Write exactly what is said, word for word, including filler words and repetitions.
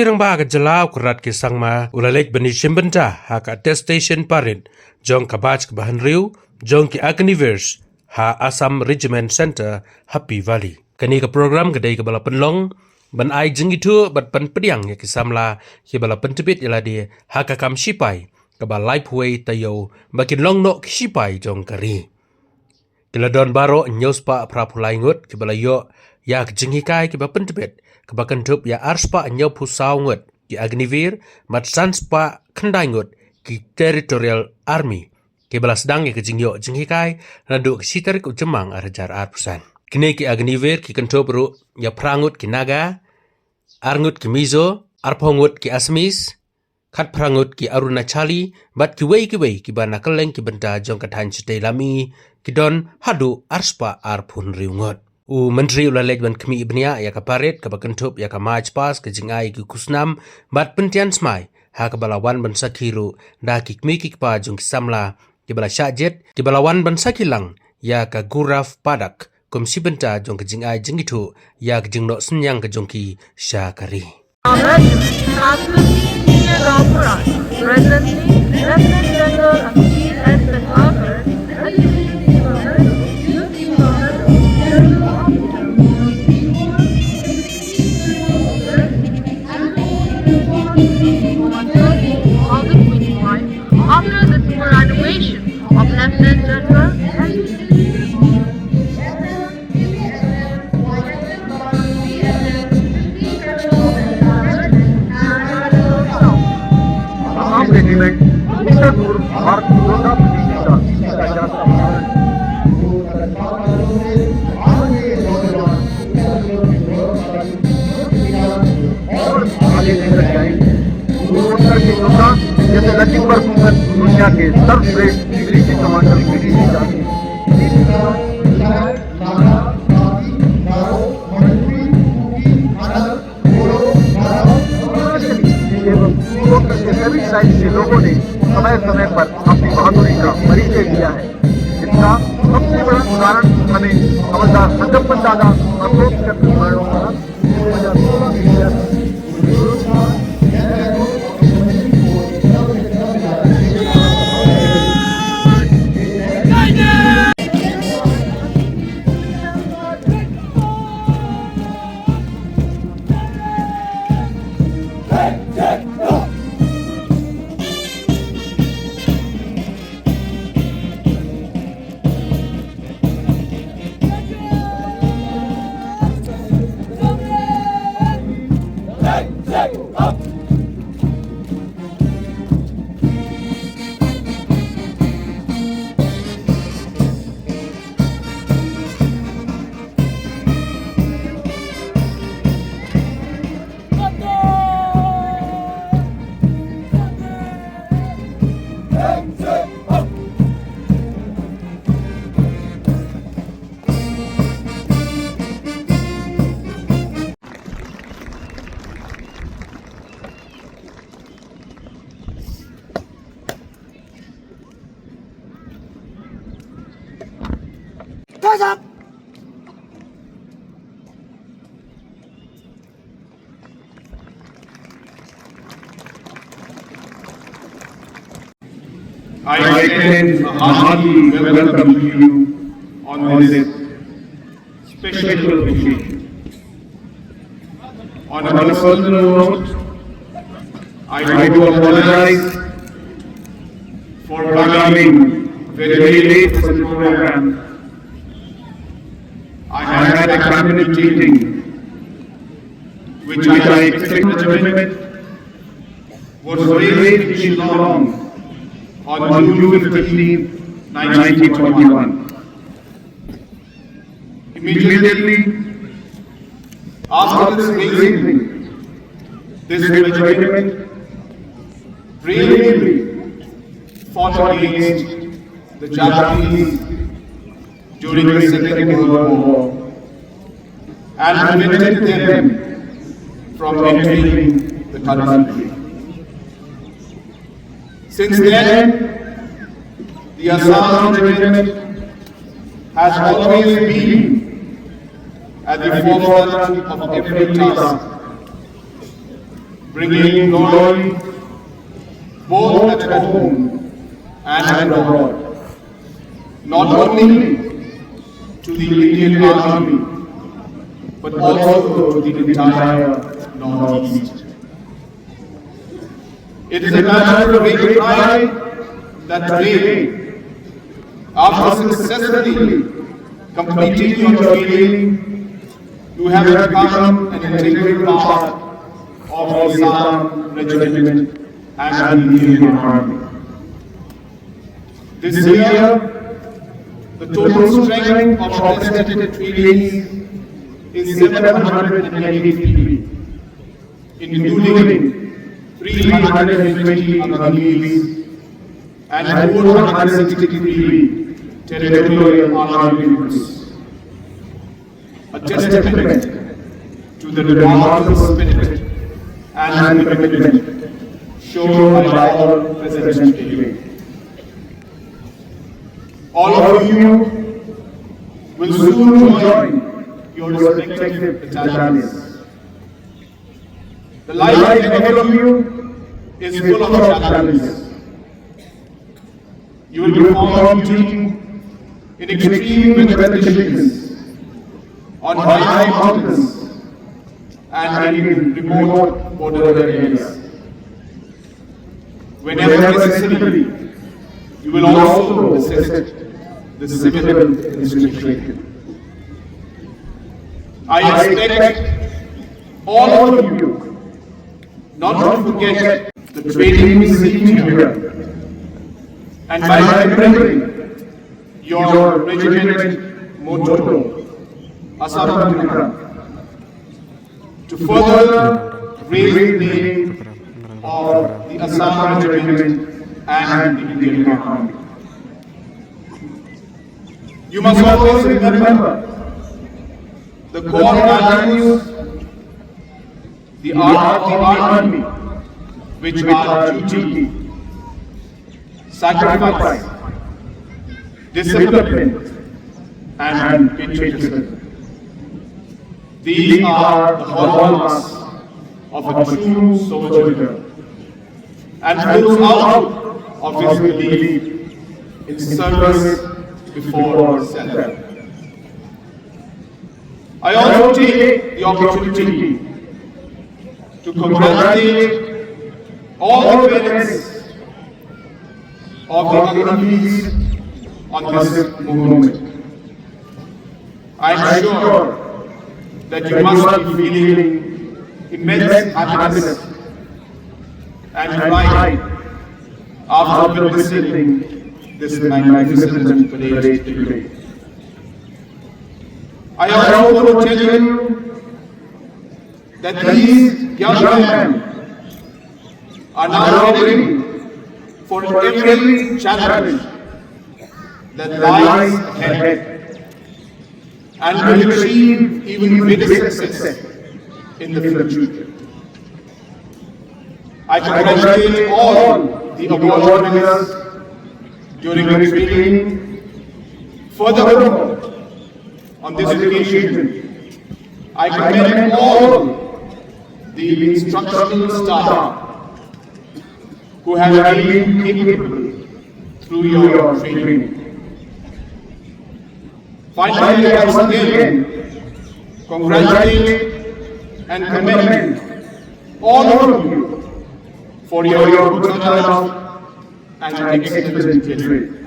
Rangbah ka jylla u Conrad K Sangma u la leit ban ïashim bynta ha ka attestation parade jong ka batch kaba hynriew jong ki Agniveers ha Assam Regiment Centre, Happy Valley. Kane ka program ka dei kaba la pynlong ban ai jingithuh bad ban pdiang ïa ki samla kiba la pyntbit ïa lade ha ka kam shipai kaba laiphew wei taïew ba kin long noh ki shipai jong ka ri. Ki la don baroh hynñiew spah phra phew lai ngut kiba la ïoh ïa ka jinghikai kiba pyntbit, kaba kynthup ïa ar spah hynñiew phew saw ngut ki Agniveer bad san spah khyndai ngut ki Territorial Army, kiba la sdang ïa ka jingïoh jinghikai naduh ka shi tarik u Jymmang ar hajar arphew san. Kine ki Agniveer ki kynthup ruh ïa phra ngut ki Naga, ar ngut ki Mizo, arphew ngut ki Assamese, khatphra ngut ki Arunachali bad kiwei kiwei kiba na kylleng ki bynta jong ka thaiñ shatei lam mihngi, ki don haduh ar spah arphew hynriew ngut. U Myntri u la leit ban khmih bniah ïa ka parade kaba kynthup ïa ka march past, ka jingai ki khusnam bad pyntian smai, ha kaba la wan ban sakhi ruh da ki kmie ki kpa jong ki samla kiba la shah jied, kiba la wan ban sakhi lang ïa ka Gaurav Padak kum shi bynta jong ka jingai jingithuh ïa ka jingnoh synñiang ka jong ki sha ka ri. Our regiment, Pastor P. Gaonbura, presently Lieutenant General Abhijit S. Pendharkar, after the superannuation of Lieutenant General Assam Regiment, Uttar Purb Bharat Yoddha Pratiষ্ঠা, इसका जन्म और आगे लेकर जाएंगे। पूर्वोत्तर के योद्धा जैसे लक्ष्मण दुनिया के सर्वश्रेष्ठ विदेशी कमांडर विदेशी जाति। एवं पूर्वोत्तर के सभी साइड के लोगों ने समय समय पर अपनी बहादुरी का परिचय दिया है, जिसका सबसे बड़ा उदाहरण हमें हवलदार हरगोविंद दादा और लोक चक्र मारो महाराज दो हज़ार सोलह में दिया था। I extend a hearty welcome to you on this special occasion. On a personal note, I do apologize for coming very late for the program. I had a cabinet meeting, which I expected the regiment was railway to Shillong on June fifteenth, nineteen twenty-one. Immediately after this meeting, this regiment bravely fought against the Japanese during the Second World War and prevented them from entering the country. Since then, the Assam Regiment has always been at the forefront of every task. bringing glory both at home and abroad, not only to the Indian Army, but also to the entire Northeast. It is a matter of great pride that today, after successfully completing your training, you have become an integral part of the Assam Regiment and the Indian Army. This year, the total strength of tested trainees is seven hundred and eighty-three, including three hundred and twenty Aghanis and four hundred sixty-three Territorial Army recruits. A testament to the remarkable spirit and commitment shown by all present today. All of you will soon join your respective battalions. The life ahead of you is full of challenges. You will perform duty in extreme weather conditions, on high mountains, and in remote border areas. Whenever necessary, you will also assist the civil administration. I expect all of you not to forget the training received here, and by remembering your regiment motto, Asam Bikram, to further raise the name of the Assam Regiment and the Indian Army. You must always remember the core values the art of the army, which are duty, sacrifice, discipline, and patriotism. These are the hallmarks of a true soldier and flows out of his belief in service before self. I also take the opportunity to congratulate all the parents of the Aghanis on this moment. I am sure that you must be feeling immense happiness and pride after witnessing this magnificent parade today. I also want to tell you that these young men are now ready for every challenge that lies ahead and will achieve even greater success in the future. I congratulate all the award winners during the training. Furthermore, on this occasion, I commend all the instructional staff who have been capable through your training. Finally, I once again congratulate and commend all of you for your good turnout and excellent training.